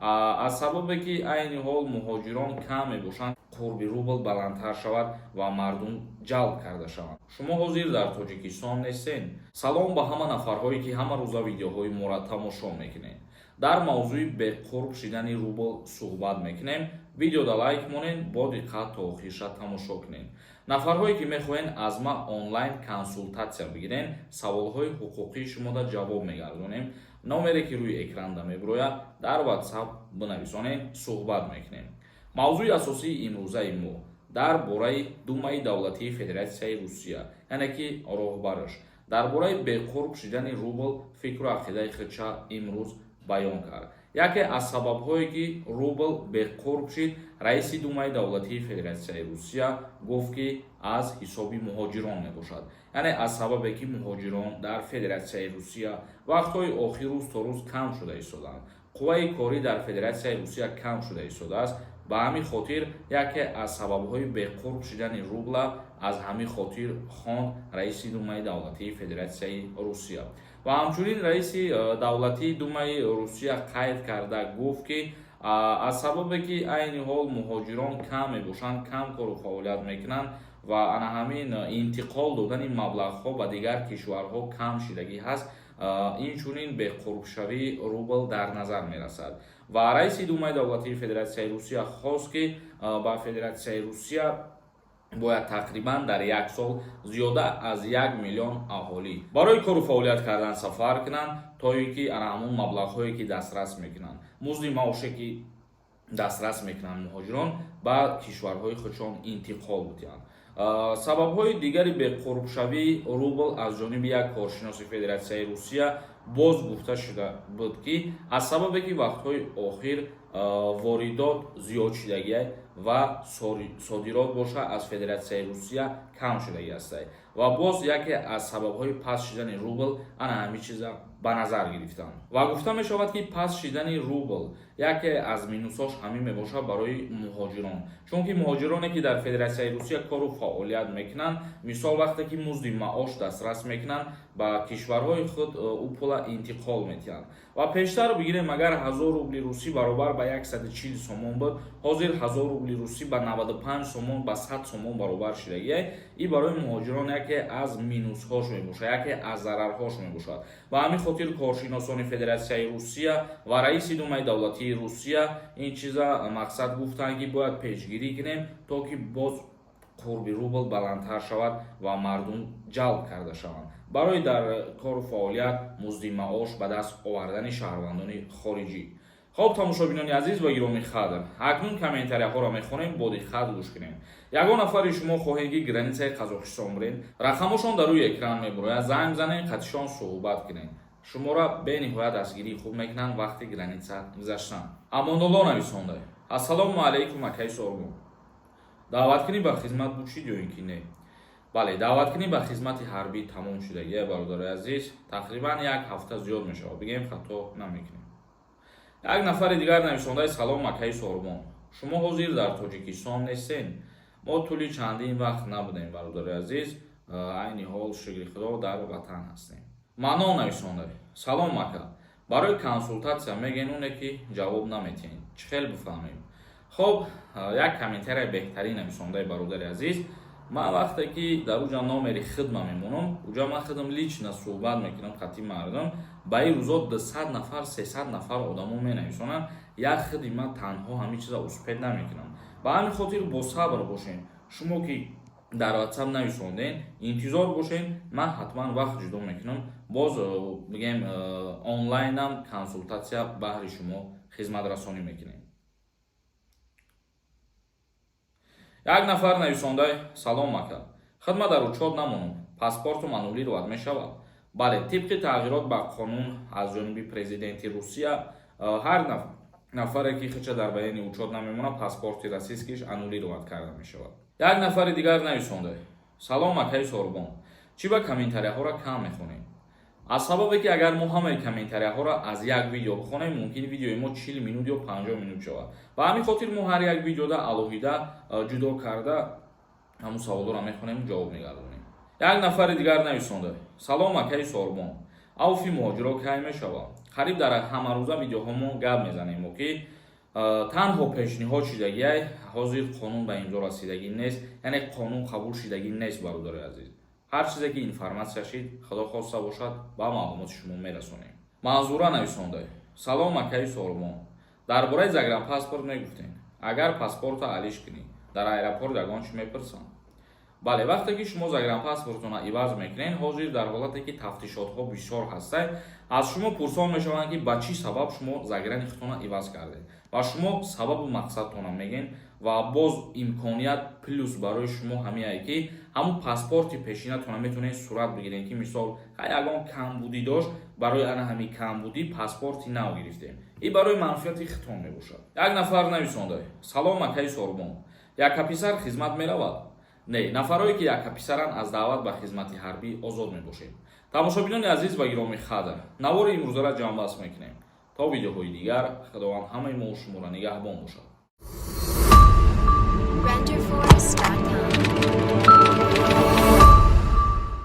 Аз сабабе ки айни ҳол муҳоҷирон кам мебошанд, қурби рубл баландтар шавад ва мардум ҷалб карда шаванд. Шумо ҳозир дар Тоҷикистон нестед? Салом ба ҳама нафарҳое, ки ҳама рӯза видеоҳои моро тамошо мекунед. Дар мавзӯи беқурб шидани рубл суҳбат мекунем. Видеода лайк монед, бо диққат то охирша тамошо кунед. Нафарҳое, ки мехоҳед аз ма онлайн консултатсия бигирен, саволҳои ҳуқуқии шумода ҷавоб мегардонем, номере ки рӯи экранда мебирояд, дар WhatsApp бинависонед, суҳбат мекунем. Мавзӯи асосии имрӯзаи мо дар бораи Думаи давлатии Федератсияи Русия, яъне ки роҳбараш дар бораи беқурб шидани рубл фикру ақидаи худша имрӯз баён кард. Яке аз сабабҳое, ки рубл беқурб шид, раиси Думаи давлатии Федератсияи Русия гуфт, ки аз ҳисоби муҳоҷирон мебошад, яъне аз сабабе ки муҳоҷирон дар Федератсияи Русия вақтҳои охир рӯз то рӯз кам шуда истодаанд, қувваи корӣ дар Федератсияи Русия кам шуда истодааст. Ба ҳамин хотир яке аз сабабҳои беқурб шидани рубла аз ҳамин хотир хонд раиси Думаи давлатии Федератсияи Русия. Ва ҳамчунин раиси давлатии Думаи Русия қайд карда гуфт, ки аз сабабе ки айни ҳол муҳоҷирон кам мебошанд, кам кору фаъолият мекунанд ва ана ҳамин интиқол додани маблағҳо ба дигар кишварҳо кам шидагӣ ҳаст, инчунин беқурбшавии рубл дар назар мерасад. Ва раиси Думаи давлатии Федератсияи Русия хост, ки ба Федератсияи Русия бояд тақрибан дар як сол зиёда аз 1 миллион аҳолӣ барои кору фаъолият кардан сафар кунанд, то ин ки ана ҳамон маблағҳое, ки дастрас мекунанд, музди маоше, ки дастрас мекунанд муҳоҷирон, ба кишварҳои худшон интиқол бидиҳанд. Сабабҳои дигари беқурбшавии рубл аз ҷониби як коршиноси Федератсияи Русия боз гуфта шуда буд, ки аз сабабе ки вақтҳои охир воридот зиёд шудагиай ва содирот боша аз Федератсияи Русия кам шудагӣ ҳастай. Ва боз яке аз сабабҳои паст шидани рубл ана ҳамин чиза ба назар гирифтанд. Ва гуфта мешавад, ки паст шидани рубл яке аз минусош ҳамин мебошад барои муҳоҷирон, чунки муҳоҷироне, ки дар Федератсияи Русия кору фаъолият мекунанд, мисол, вақте ки музди маош дастрас мекунанд, ба кишварҳои худ ӯ пула интиқол медиҳанд. Ва пештар бигирем, агар 1000 рубли русӣ баробар ба 140 сомон буд, ҳозир 1000 рубли русӣ ба 95 сомон, ба 100 сомон баробар шудагиай. И барои муҳоҷирон яке аз минусҳош мебошад, яке аз зарарҳош мебошад. Ба ҳамин хотир коршиносони Федератсияи Русия ва раиси Думаи давлатии Русия ин чиза мақсад гуфтанд, ки бояд пешгирӣ кунем, то ки боз қурби рубл баландтар шавад ва мардум ҷалб карда шаванд барои дар кору фаъолият музди маош ба даст овардани шаҳрвандони хориҷӣ. Хоб, тамошобинони азиз ва гиромӣ қадр, акнун комментарияҳоро мехонем, бо диққат гӯш кунем. Ягон нафари шумо хоҳед, ки границаи Қазоқистон биред, рақамошон дар рӯи экран мебурояд, занг занед, қатишон суҳбат кунед, шуморо бениҳоят дастгирии хуб мекунанд вақти граница гузаштан. Амонулло нависонда: «Ассалому алайкум, акаи Сорбон, даъваткунӣ ба хизмат буд шид ё ин ки не?» Бале, даъваткунӣ ба хизмати ҳарбӣ тамом шудагия, бародари азиз, тақрибан як ҳафта зиёд мешавад, бигем, хато намекунем. Як нафари дигар нависондаи: «Салом, акаи Сорбон, шумо ҳозир дар Тоҷикистон нестед?» Мо тӯли чандин вақт набудем, бародари азиз, айни ҳол, шукри Худо, дар ватан ҳастем. Маъно нависонда: «Салом, ака, барои консултатсия мегӯен, оне ки ҷавоб наметиҳед, чӣ хел бифаҳмем?» Хоб, як комментарияи беҳтарин нависондаи бародари азиз. Ман вақте ки дар уҷа номери хидма мемонам, уҷа ман худам лично суҳбат мекунам қати мардум. Ба ин рӯзо 200 нафар, 300 нафар одамо менависонанд, як худи ман танҳо ҳамин чиза успеть намекунам. Ба ҳамин хотир бо сабр бошем. Шумо ки дар WhatsApp нависондем, интизор бошед, ман ҳатман вақт ҷудо мекунам, боз бигем, онлайнам консултатсия баҳри шумо хизматрасонӣ мекунем. Як нафар нависонда: «Салом, ака, хидма дар учёт намонам, паспортум аннулировать мешавад?» Бале, тибқи тағйирот ба қонун аз ҷониби президенти Русия, ҳар нафаре, ки хича дар военный учёт намемонад, паспорти российскиш аннулировать карда мешавад. Як нафари дигар нависонда: «Салом, акаи Сорбон, чӣ ба комментарияҳоро кам мехонем?» Аз сабабе ки агар мо ҳамаи комментарияҳоро аз як видео бихонем, мумкин видеои мо 40 минут ё 50 минут шавад. Ба ҳамин хотир мо ҳар як видеода алоҳида ҷудо карда ҳамун саволҳоро мехонему ҷавоб мегардонем. Як нафари дигар нависонда: «Салом, акаи Сорбон, авфи муҳоҷиро кай мешавад?» Қариб дар ҳамарӯза видеоҳомон гап мезанем, ки танҳо пешниҳод шидагиай, ҳозир қонун ба имзо расидагӣ нест, яъне қонун қабул шидагӣ нест. Бародари азиз, ҳар чизе ки информация шид, худо хоста бошад, ба маълумоти шумо мерасонем. Манзура нависонда: «Салом, акаи Сорбон, дар бораи загранпаспорт мегуфтем. Агар паспорта алиш кунӣ, дар аэропорт ягон чӣ мепурсанд?» Бале, вақте ки шумо загранпаспортона иваз мекунед, ҳозир дар ҳолате ки тафтишотҳо бисёр ҳастанд, аз шумо пурсон мешаванд, ки ба чӣ сабаб шумо заграни худтона иваз кардед, ва шумо сабабу мақсадтона мегӯед. Ва боз имконият плюс барои шумо ҳамиае, ки ҳамун паспорти пешинатона метавонед сурат бигиред, ки мисол ягон камбудӣ дошт, барои ана ҳамин камбудӣ паспорти нав гирифтем. И барои манфиати худтон мебошад. Як нафар нависонда: «Салом, акаи Сорбон, яккаписар хизмат меравад?» Не, нафарое ки яккаписаранд, аз даъват ба хизмати ҳарбӣ озод мебошед. Тамошобинони азиз ва гиромӣ қадр, навори имрӯзара ҷамъбаст мекунем. То видеоҳои дигар, Худованд ҳамаи мо шуморо нигаҳбон бошад.